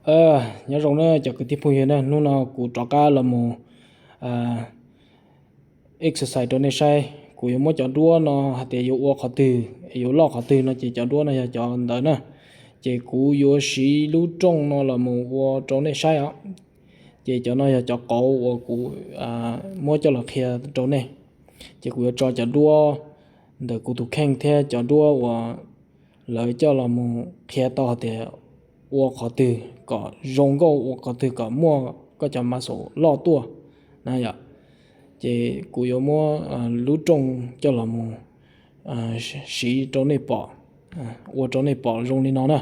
Nyob zoo na cov kwv tij phooj ywg na, hnub no kuv rov qab los mus exercise rau nej saib. Kuv yuav muab cov duab no hais tias yuav ua qhov twg, yuav loj qhov twg no ces cov duab no yog cov ntawd na. Ces kuv yuav siv lub rooj no los mus ua rau nej saib os. Ces cov no yog cov qauv uas kuv muab coj los qhia rau nej. Ces kuv yuav tso cov duab ntawm kuv tus kheej thiab cov duab uas lawv coj los mus qhia tau hais tias ua qhov twg kom zoo nkauj, ua qhov twg kom muaj koj cov muscle loj tuaj na yom. Ces kuv yuav muab lub rooj coj los mus siv rau nej pom, ua rau nej pom zoo li no na.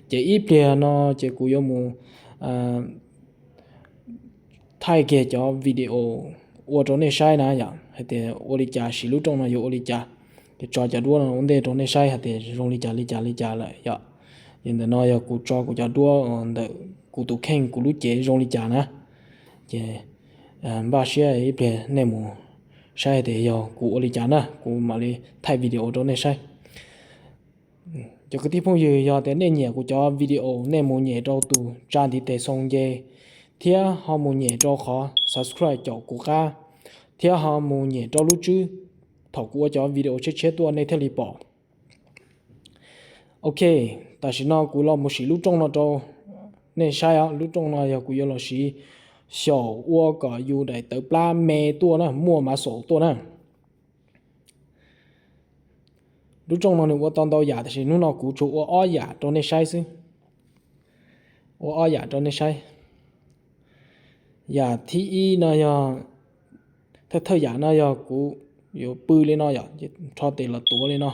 Ces ib pliag no ces kuv yuav mus thaij kiag cov video ua rau nej saib na yom, hais tias ua li cas, siv lub rooj no yuav ua li cas. Ces tso cov duab no ua ntej rau nej saib hais tias zoo li cas li cas li cas lawm yom. Ces ntawm no yog kuv tso kuv cov duab ntawm kuv tus kheej kuv lub cev zoo li cas na. Ces npaj siab ib pliag nej mus saib hais tias yog kuv ua li cas na, kuv mam li thaij video rau nej saib. Cov kwv tij phooj ywg, yog tias nej nyiam kuv cov video, nej mus nyem rau tus tsa ntiv tes xoo nce, thiab ho mus nyem rau qhov subscribe caum kuv qab, thiab ho mus nyem rau lub tswb, thaum kuv ua cov video tshiab tshiab tuaj nej thiaj li pom. Ok, tam sim no kuv los mus siv lub rooj no rau nej saib os. Lub rooj no yog kuv yuav los siv xyaum ua kom yus daim tawv plab me tuaj na, muaj muscle tuaj na. Lub rooj no nws ua tau ntau yam, tab sis hnub no kuv tsuas ua ob yam rau nej saib xwb. Ua ob yam rau nej saib. Yam thib ib no yog, thawj thawj yam no yog kuv yuav pw li no yom, rho tes los tuav li no,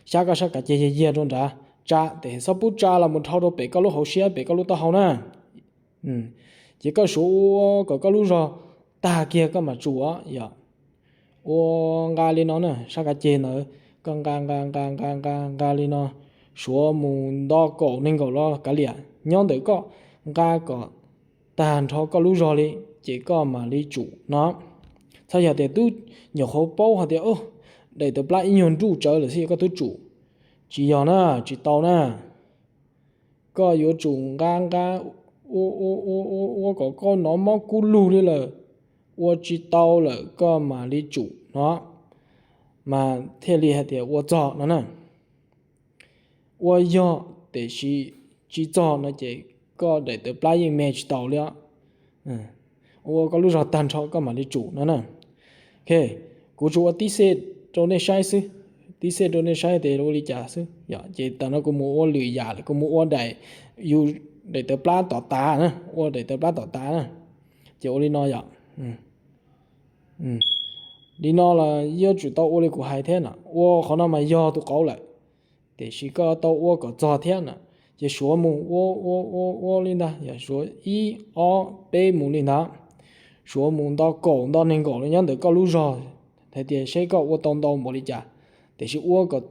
xyab koj sab kav ceg yag yag rau nrad, tsa tes xob pub tsa los mus dhau rau pem koj lub hauv siab, pem koj lub taub hau na. Ces koj suav ua kom koj lub zog tag kiag koj mam tsum os yom. Ua nqa li no na, sab kav ceg ntawd koj nqa nqa nqa nqa nqa nqa li no, suav mus nto kaum nees nkaum los kav liam, nyob ntawm koj nqa kom tag nrho koj lub zog li, ces koj mam li tsum no. Txhob yog tias twb nyuam qhuav paub hais tias daim tawv plab ib nyuag nruj tsawv lawm xwb koj twb tsum, tsis yog na, tsis tau na. Koj yuav tsum nqa nqa ua ua ua ua kom koj hnov mob kub lug li lawm, ua tsis tau lawm koj mam li tsum no, mas thiaj li hais tias ua txog no na. Ua yog tiam sis tsis txog no ces koj daim tawv plab yeej me tsis taus li os. Ua koj lub zog tag nrho koj mam li tsum no na. Ok, kuv tsuas ua tib xej rau nej saib xwb, tib xej rau nej saib tias ua li cas xwb yom. Ces tam no kuv mus ua lwm yam lawm, kuv mus ua daim, yus daim tawv plab tom tav na, ua daim tawv plab tom tav na. Ces ua li no yom. Li no los yuav tsum tau ua li kuv hais thiab no. Ua qhov no mas yog tus qauv lawm, tiam sis koj tau ua kom txog thiab na. Ces suav mus ua ua ua ua li ntag, yog suav ib ob peb mus li ntag, suav mus nto kaum nto nees nkaum li nyob ntawm koj lub zog, hais tias seb koj ua tau ntau npaum li cas. Tiam sis ua kom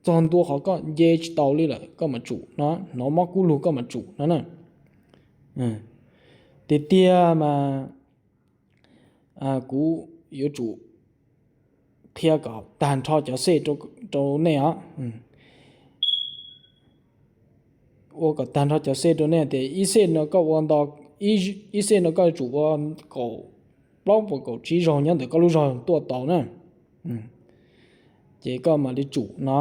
txog ntua qhov koj nce tsis taus li lawm koj mam tsum no, hnov mob kub lug koj mam tsum no na. Tiag tiag mas kuv yuav tsum qhia kom tag nrho cov xej rau nej os. Ua kom tag nrho cov xej rau nej tias ib xej no koj ua nto, ib xej no koj tsum ua kaum plaub puas kaum tsib zaug nyob ntawm koj lub zog tuaj tau na. Ces koj mam li tsum no.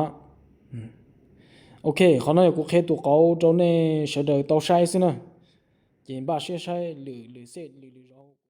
Ok, qhov no yog kuv qhia tus qauv rau nej sawv daws tau saib xwb na. Ces npaj siab saib lwm lwm xej lwm lwm zaus.